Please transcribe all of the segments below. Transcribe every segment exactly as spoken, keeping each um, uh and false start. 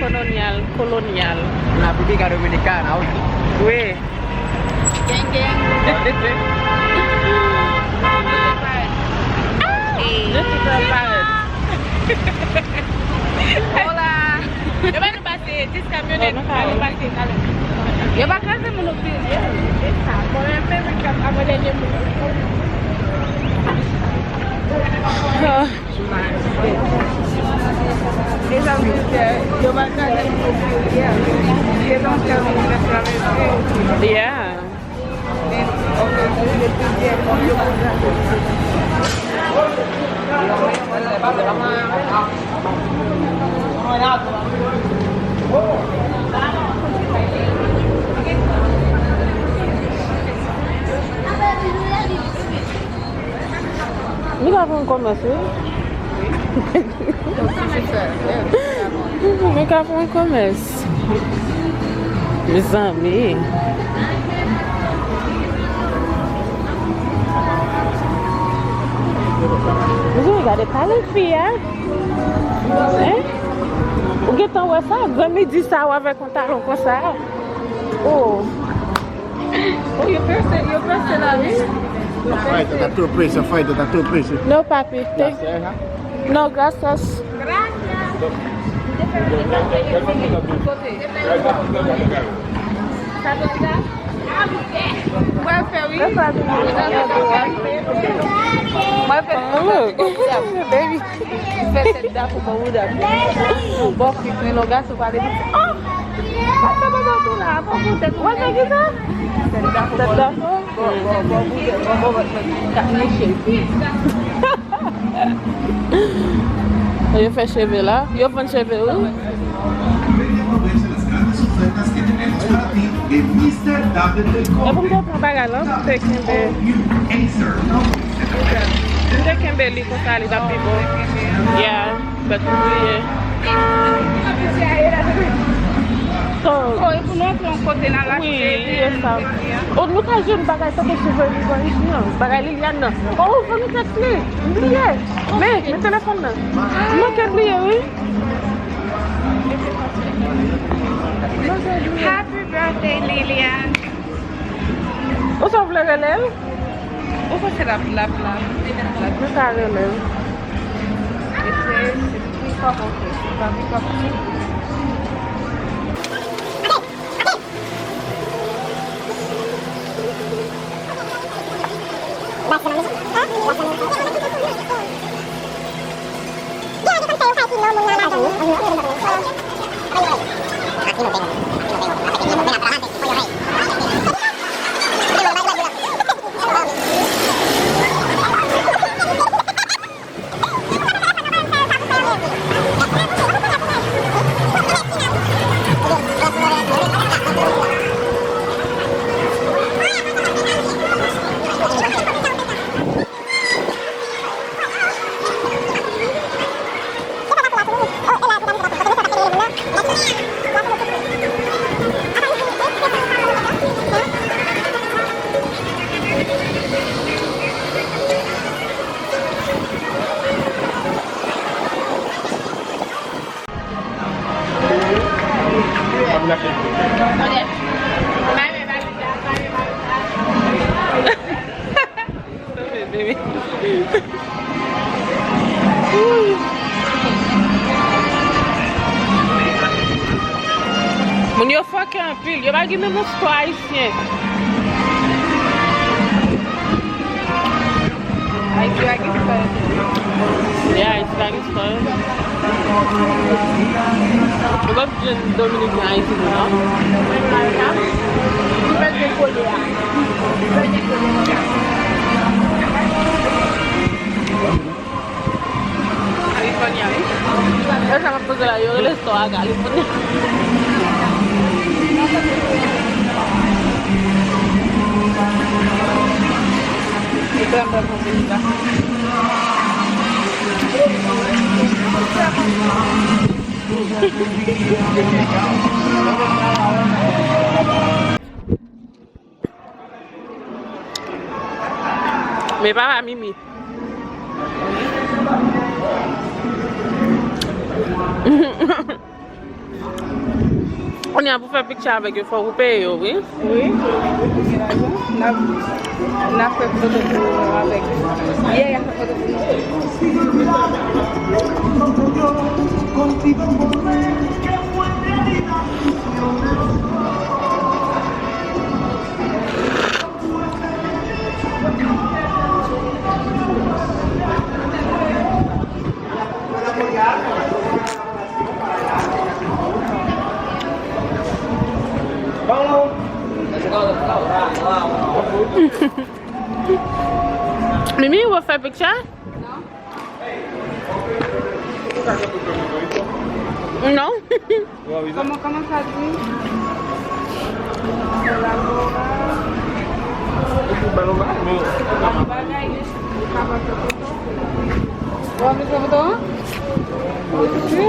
kolonyal, kolonyal. La República Dominicana, oye. Wi. Gang, gang. Hey. Hola. Yo ba nou pase dis kamyonèt. Yo pa kraze moun nan pye. Bon, men men men kap avan dènye moun. Ah. Yeah. Nou ka fè yon kòmès, wi. Nou ka fè yon kòmès. Mezanmi. Mezanmi, gade talon fi a. Hein? Ou gentan wè sa? Granmidi sa, ou avèk yon talon konsa. Oh. Oh, yo pèse, yo pèse la, wi. Fight, tá tudo preço, fight, tá tudo preço. No, papi. Gracias, hija. No, gracias. Gracias. Mwen fè, wi. Mwen fè. Oh, baby. Fè tèt dap ou bò bouda. Bò kwi, men lè w gason pale, li di, oh! Papa, papa, tou la, pa pou tèt ou. Wè, fè ki sa? Tèt dap ou bò, bò, bò, bò bouda, bò, bò, bò, bò, kap niche. Yo fè cheve la. Yo vann cheve, wi. E pou m te pran bagay la, pou m te kenbe. M te kenbe li konsa, li t ap pi bon. Yeah, but m bliye. So, oh, e pou nou antre yon kote nan la wi, e sa. Oh, nou ka jwenn bagay tankou souveni bò isi an. Bagay Liliane nan. Oh, fò nou tèks li. M bliye. Men, men telefòn nan. M manke bliye, wi. Happy birthday, Liliane. Ou sa vle rele l? Ou panse l ap, l ap, l ap, l ap. Nou ka rele l. E se, se pick up, ok. Se pa pick up. Ki menm yon spò ayisyen. Ayiti pa gen spò. Yeah, Ayiti pa gen spò. Ou pa jwenn Dominiken Ayiti tou, non? Ou pa jwenn kole a. California, wi. E sa m ap poze la, yo rele sò a California. Li pran bèl pou peyi la. Men papa Mimi. Kounye a pou fè picture avèk yo, fò ou peye yo, wi. Wi. N ap, n ap fè foto pou yo avèk. Yeah, y ap fè foto pou nou. Mimi, ou fè picture? Non. Kòman, kòman sa di? Kolabora. Bagay li, li ka fè foto. Ou ap fè foto an? Ou si?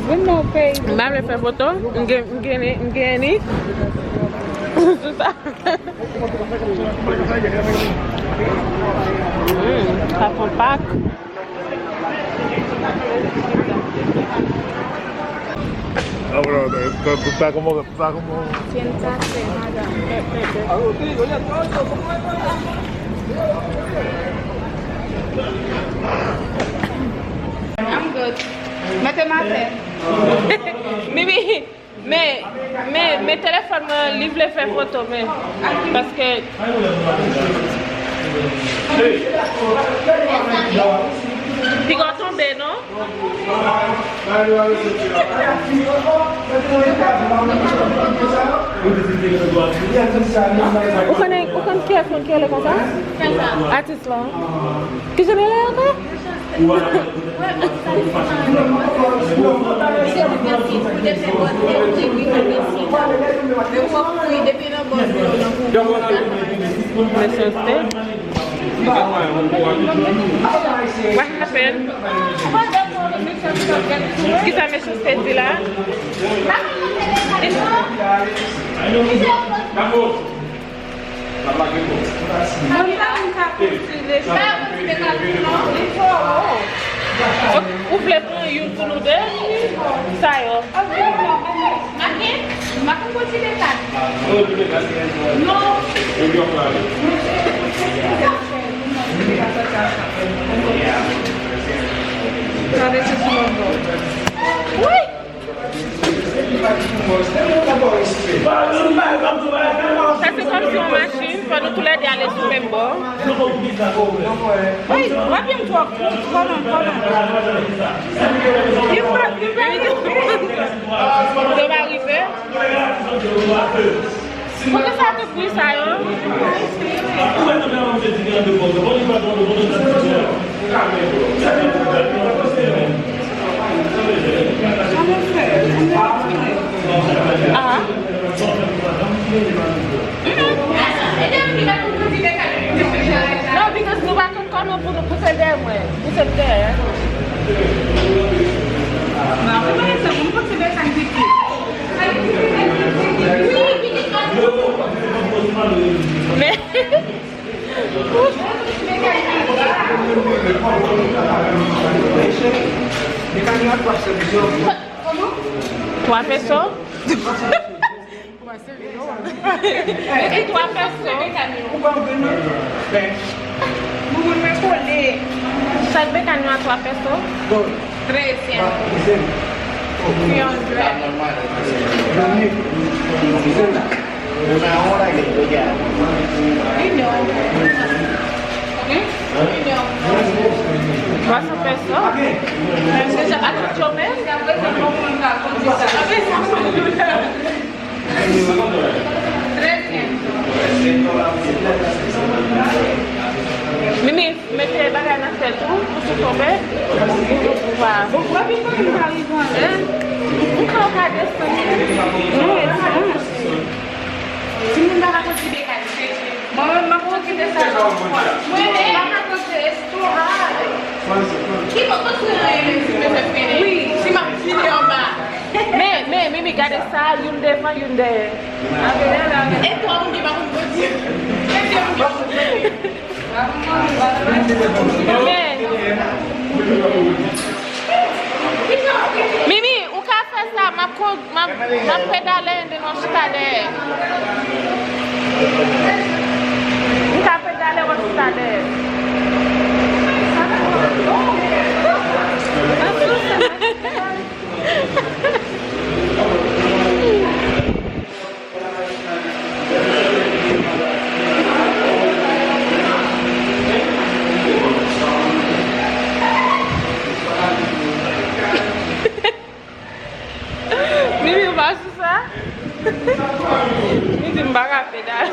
Vin nan peyi. M pa vle fè foto. M gen, m gen, m gen ni. Tout sa. Mm, sa fè yon pak. Ah, voilà, pa, pa, pa kòman, pa kòman. Tiens ça, c'est madame. I'm good. Mete m atè. Mimi. Men, men, men telefòn mwen, li vle fè foto, men, paske piga w tonbe, non? Ou konn, ou konn kiyès moun ki rele konsa? Atis la. Ki jan li rele ankò? Mesye State. What happened? Kisa Mesye State di la? Mwen pa konn sa konstwi leson. Ou, ou vle pran youn pou nou de? Sa yo. Non. Wi. Sa se kòmsi yon machin, fò nou toulède ale sou menm bò. Wi, w ap yon twòp. Kòman, kòman? Yo pa rive. Poukisa tout bri sa yo? Ah. Non, because nou pa konn kòman pou nou pouse dèyè mwen. Pouse m dèyè. Mwen, mwen, mwen, mwen, mwen, mwen, mwen, mwen, Men. Twa peso? Epi twa peso. Chak mekanyo a twa peso? Trèz. Three hundred. Una hora que estoy ya. Ay, no. ¿Qué? Ay, no. Cuatro pesos. Eso, a tu chofer. Mimi, mete bagay nan tèt ou, pou sou tonbe, ou pa. Bon, wè, pi fò, li pa rive anlè. Ou ka, ou ka desann. Non, non. Timoun pa ka konn ki de kalite. Mwen menm, m ap okipe sa nan fwa. Mwen menm, m pa ka konte estora. Ki mwen kontre nan yon ti mezè fini. Wi. Si m ap fini anba. Men, men, Mimi, gade sa, youn devan, youn dèyè. E twa moun ki pa konn kondui. Men, Mimi, ou ka fè sa, m ap kon-, m ap, m ap pedale, epi w chita dèyè. M ka pedale, w chita dèyè. Mimi, ou pa sou sa? Li di m pa ka pedale.